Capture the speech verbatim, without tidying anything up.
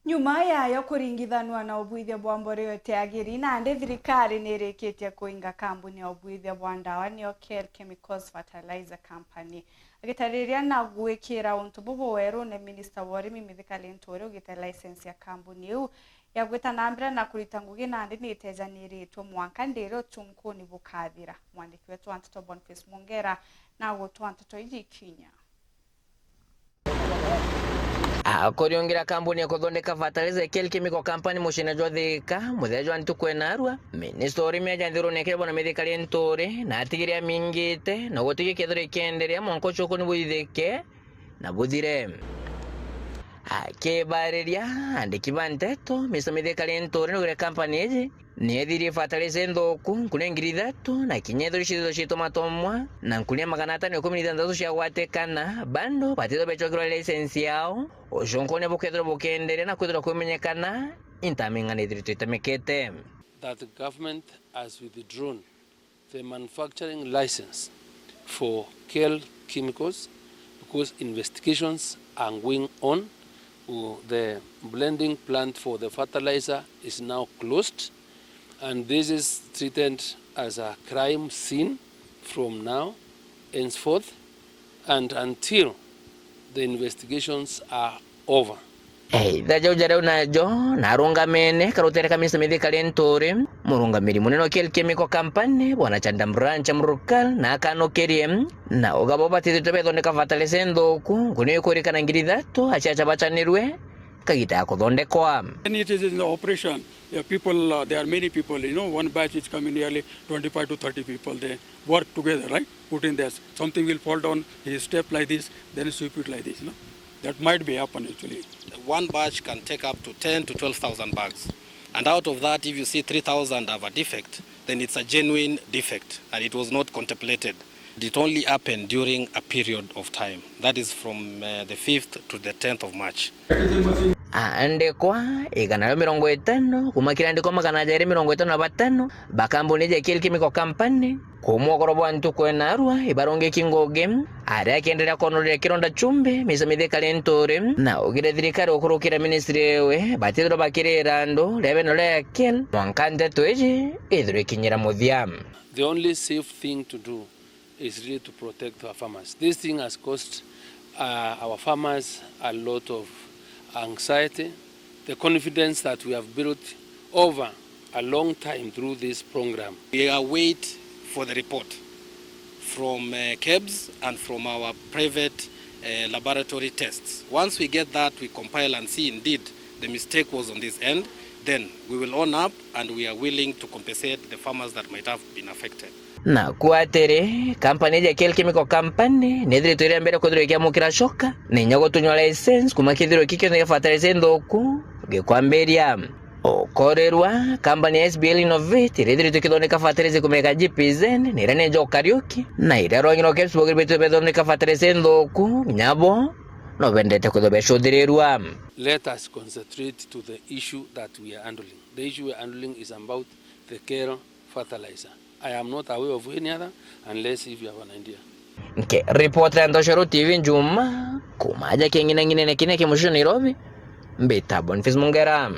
Nyuma yayo kuringithanua na ubuithia bwa mboreo itiagiri, nandi thirikari nirikitie kuinga kambuni ya ubuithia bwa ndawa niyo Kel Chemicals Fertilizer Company. Agitariria na gwikira untu bubu werune, minista wa urimi Mithika Linturi ugite license ya kambuni iu ya gwita na mbere na kurita ngugi nandi ni itejaniritwe mwanka ndiri uchunkuni bukathira. Mwandiki wetu wa nteto Boniface Mwongera na gutwa nteto iji ikinya. Akuriungira kambuni ya kuthondeka fertilizer ya Kel Chemical Company muciine jwa Thika, muthenya jwa ntuku ya naarua, minista wa urimi aja nthigurune ya Kiribwa na Mithika Linturi, na atigire amingite, na gutigi kethirwa ikienderea mwanka uchunkuni buithike na buthire. Akibariria andiki ba nteto, minista Mithika Linturi naugire kambuni iji ni ethirie fertilizer inthuku, nkuni ya ngiri ithatu, na kinya ethirwa icithithwa ciitwa matomwa, na nkuni ya magana atano ikumi na ithanthatu ciagwatikana, bado batithwa becokirwa license yao, ucunkuni bukethirwa bukienderea na kwithirwa kumenyekana intaming'ana ithiritwe itamikite. That the government has withdrawn the manufacturing license for Kel Chemicals because investigations are going on. Uh, the blending plant for the fertilizer is now closed, and this is treated as a crime scene from now henceforth and until the investigations are over. Eitha jau jariu najo, na arungamene karutere ka minista Mithika Linturi, murungamiri munene wa Kel Chemical Company, Bwana Chandramohan Chamrukal, na akanukirie, na ugabo batithitwe bethondeka fertilizer nthuku, nkuni ikurikana ngiri ithatu, aciaca bacanirwe kagita ya kuthondekwa. And it is in the operation. There are people, uh, there are many people, you know, one batch is coming nearly twenty-five to thirty people. They work together, right? Put in there. Something will fall down, he step like this, then sweep it like this, you know. That might be happen actually. One batch can take up to ten to twelve thousand bags. And out of that, if you see three thousand have a defect, then it's a genuine defect and it was not contemplated. It only happened during a period of time, that is from, uh, the fifth to the tenth of March. Aandikwa igana ria mirongo itano kuma kiri aandikwa magana jairi mirongo itano na batano ba kambuni ya Kel Chemical Company, kuuma ugoro bwa ntuku ya naarua ibarungiki ngugi, aria akienderea kwonoreria kironda chumbi, minista Mithika Linturi, na augire thirikari gukurukira ministry iwe batithirwa bakirira andu ria beno ria Kel mwanka nteto iji ithirwe ikinyira muthia. The only safe thing to do is really to protect our farmers. This thing has caused, uh, our farmers a lot of anxiety. The confidence that we have built over a long time through this program. We await for the report from, uh, KEBS and from our private, uh, laboratory tests. Once we get that, we compile and see indeed the mistake was on this end, then we will own up and we are willing to compensate the farmers that might have been affected. Naku atiri, kampani ya Kel Chemical Company nithiritwe iri mbere kwithirwa ikiamukira coka na inya gutunywa license kuma kithirwa kiki kionthe gia fertilizer inthuku gikwambiria. Ukorirwa, kampani ya S B L Innovate iria ithiritwe ikithondeka fertilizer kumeka G P Z, na iria ni njoka Kariuki, na iria rwang'i rwa KEBS bogiribitwe bethondeka fertilizer inthuku, kinya bo no bendete kwithirwa becuthirirwa. Let us concentrate to the issue that we are handling. The issue we are handling is about the Kel fertilizer. I am not aware of any other unless if you have an idea. Nke ripota ya Ntoshero T V Njuma, kuma aja king'inang'inene kine kia mucicio Nairobi, mbita Boniface Mungera.